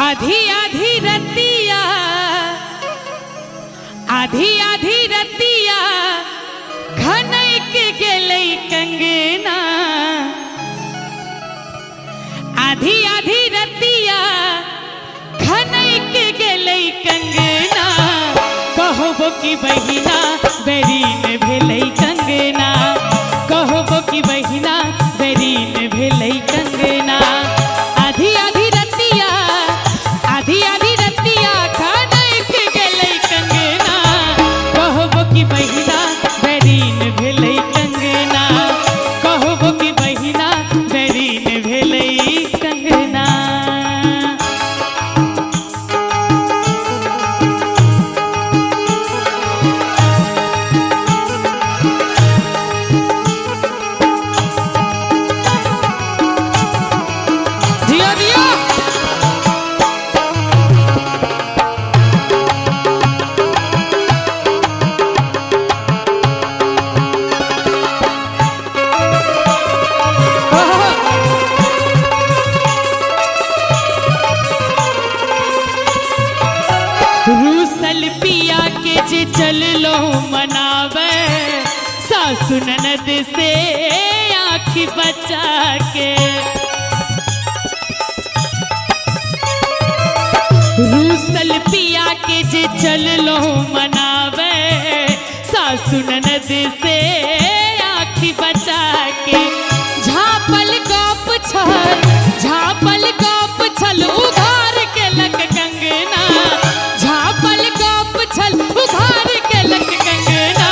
आधी आधी रतिया, आधी आधी रतिया खनक गेलै कंगना। आधी आधी रतिया खनक गेलै कंगना। कहबो कि बहिना बैरीन भेलै कंगना। कहबो कि बहिना बैरीन भेलै कंगना। आधी आधी रतिया, आधी आधी रतिया खनक गेलै कंगना। कहबो कि बहिना बैरीन भेलै कंगना। कहबो कि बहिना बैरीन भेलै कंगना। जियो जियो। रूसल पिया के जे चललो मनावे, सासु ननद से आँखी बचा के। रूसल पिया के जे चललो मनावे, सासु ननद से आँखी बचा के। झापल गप छल, झापल गप छल उघार के लक कंगना। झापल गप छल उघार के लक कंगना।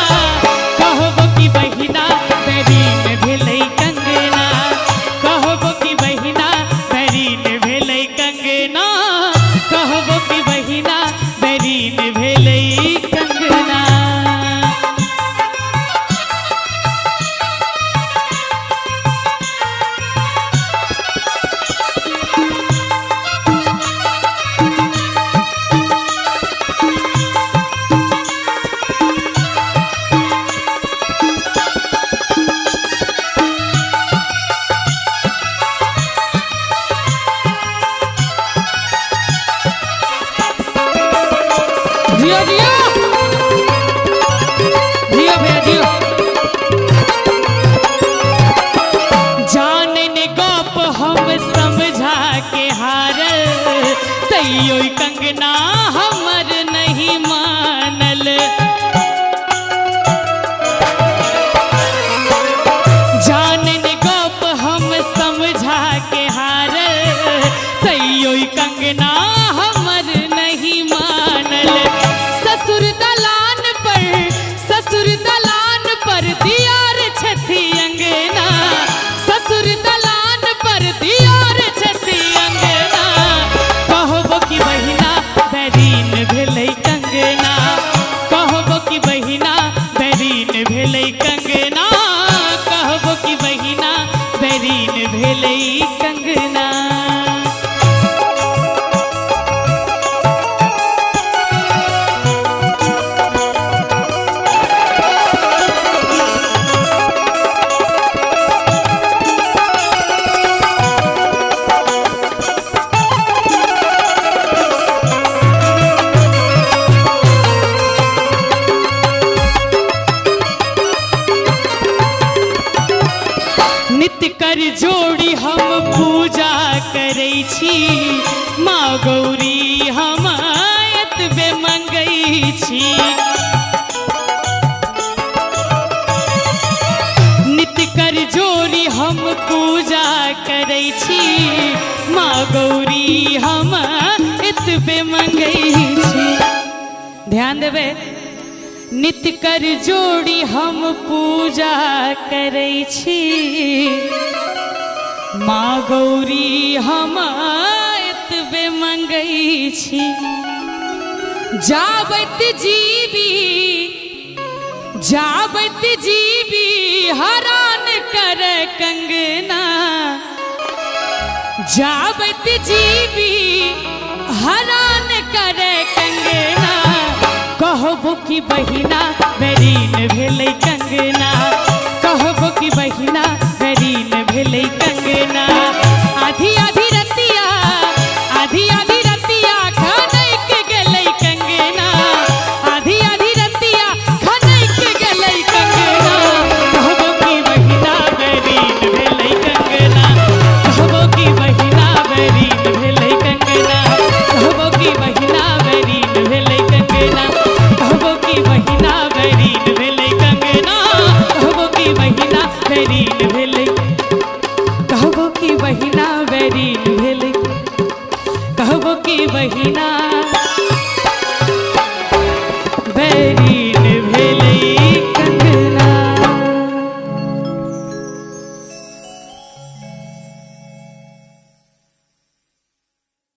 कहबो कि बहिना बैरीन भेलै कंगना। कहबो कि बहिना बैरीन भेलै कंगना। कहबो कि बहिना बैरीन भेलै कंगना। जियो जियो जियो भैया जियो। जान ने गप हम समझा के हारल, तैयो कंगना हमर नहीं मानल। जान ने गप हम समझा के हारल, तैयो कंगना हमर नहीं मानल। ससुर दलान पर, ससुर दलान पर दियार छथि अंगना। ससुर दलान पर दियार छथि अंगना। कहबो कि बहिना बैरीन भेलै कंगना। कहबो कि बहिना बैरीन भेलै कंगना। कहबो कि बहिना बैरीन भेलै कंगना। नित कर जोड़ी हम पूजा करै छी, माँ गौरी हम एतबे मंगै छी। नित कर जोड़ी हम पूजा करै छी, माँ गौरी हम एतबे मंगै छी। ध्यान देबै। नित कर जोड़ी हम पूजा करै छी, माँ गौरी हम एतबे मंगै छी। जाबत जीवी, जाबत जीवी हरान कर कंगना। जाबत जीवी हरान कर कंगना। कहबो कि बहिना बैरीन भेलै कंगना। कहबो कि बहिना बैरीन भेलै कंगना। आधी आधी